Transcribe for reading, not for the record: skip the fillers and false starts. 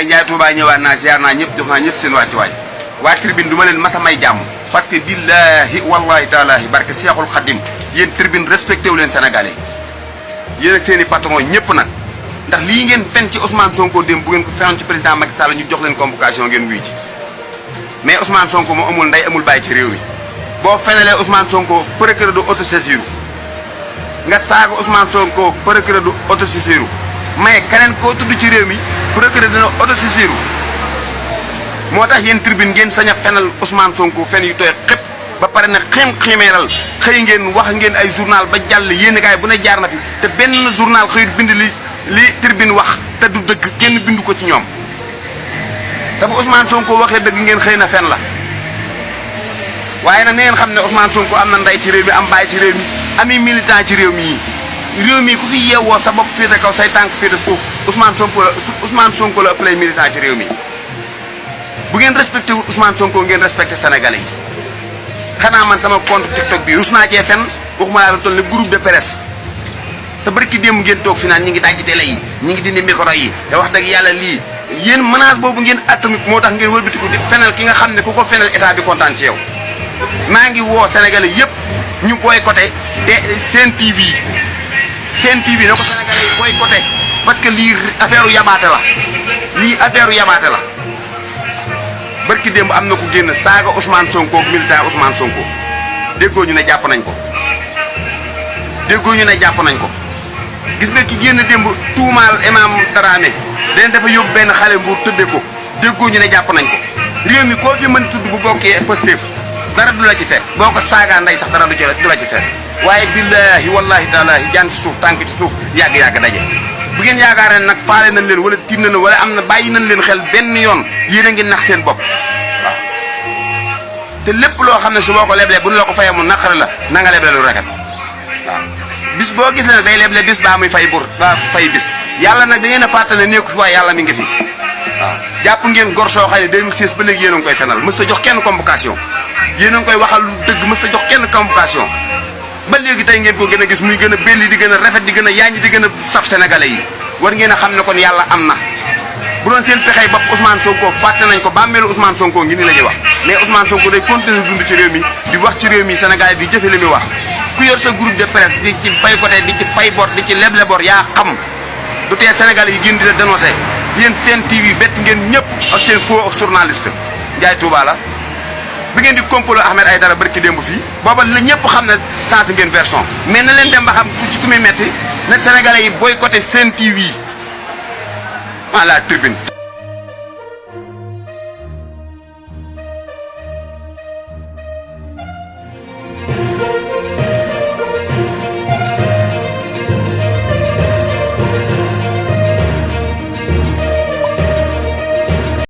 waaye Ndiaye Touba ñëwaat naa ziar naa ñëpp jox naa ñëpp seen wàccuwaay waa tribune du ma leen masa may jàmm parce que billahi wallahi taalahi barke Seexul Xadim yéen tribune respecté wu leen sénégalais yéen ak seen i patron ñëpp nag ndax lii ngeen fen ci Ousmane Sonko dem bu ngeen ko fenoon ci président Macky Sall ñu jox leen convocation ngeen wuy ci mais Ousmane Sonko moo amul ndey amul bàyyi ci réew mi boo fenalee Ousmane Sonko procureur du autosaisir nga saaga Ousmane Sonko procureur du autosaisir mais keneen koo tudd ci réew mi procureur dina autosaisir moo tax yéen tribune ngeen sañ a fenal Ousmane Sonko fen yu tooy xëpp ba pare na ximeeral xëy ngeen wax ngeen ay journal ba jàll yéen gaay bu ne jaar na fi te benn journal xëy bind li tribune wax te du dëgg kenn bindu ko ci ñoom te bu Ousmane Sonko waxee dëgg ngeen xëy na fen la waaye nag na ngeen xam ne Ousmane Sonko am na ndey ci réew mi am bàyyi ci réew mi ami militant ci réew mi ku fi yeewoo sa bopp féete kaw say tànk féete suuf Ousmane Sonko la ëpp lay militant ci réew mi bu ngeen respecté wu Ousmane Sonko ngeen respecté sénégalais yi xanaa man sama compte TikTok bi rus naa cee fen waxuma laa toll ne groupe de presse te barki démb ngeen toog fi naan ñi ngi dajji télé yi ñi ngi dindi micro yi te wax dëgg yàlla lii yéen menace boobu ngeen attanu moo tax ngeen wëlbatiku di fenal ki nga xam ne ku ko fenal état bi kontaan ci yow maa ngi woo sénégalais yëpp ñu boycotté te Sen TV na ko sénégalais yi boycotté parce que lii affaire yabaate la barki démb am na ku génn saaga Ousmane Sonko ak militant Ousmane Sonko déggoo ñu ne jàpp nañ ko gis nga ki génn démb tuumaal imam Dramé dañ dafa yóbbu benn xale mbuur tëddee ko déggoo ñu ne jàpp nañ ko réew mi koo fi mën tudd bu bokkee Pastef dara du la ci fekk boo ko saagaa ndey sax dara du la ci fekk waaye billahi wallahi taalahi jaan ci suuf tànk ci suuf yàgg-yàgg daje bu ngeen yaakaar ne nag faale nañ leen wala tiit nañ wala am na bàyyi nañ leen xel benn yoon yéen a ngi nax seen bopp waaw te lépp loo xam ne su boo ko leblee bu ñu la ko fayee mu naqare la na nga leble lu rafet waaw bis boo gis ne day leble bis baa muy fay bis yàlla nag da ngeen a fàttali ne nekku fi waaye yàlla mi ngi fi waaw jàpp ngeen gor soo xam ne 2016 ba léegi yéen a ngi koy fenal mës ta jox kenn convocation yéen a ngi koy waxal lu dëgg mës ta jox kenn convocation ba léegi tey ngeen ko gën a gis muy gën a belli di gën a rafet di gën a yaaññi di gën a saf sénégalais yi war ngeen a xam ne kon yàlla am na bu doon seen pexey bopp Ousmane Sonko fàtte nañ ko bàmmeelu Ousmane Sonko ngi ni la ñuy wax mais Ousmane Sonko day continuer dund ci réew mi di wax ci réew mi sénégalais di jëfe li muy wax ku yor sa groupe de presse di ci boycotté di ci fay bor di ci leble bor yaa xam du tee sénégalais yi gën di la dénoncé yéen Sen TV bett ngeen ñëpp ak seen faux ak journaliste Ndiaye Touba la bi ngeen di complot Ahmed Aïdara barki démb fii booba la ñëpp xam ne changé ngeen version mais na leen dem ba xam ci ku muy metti na sénégalais yi boycotté Sen TV la tribune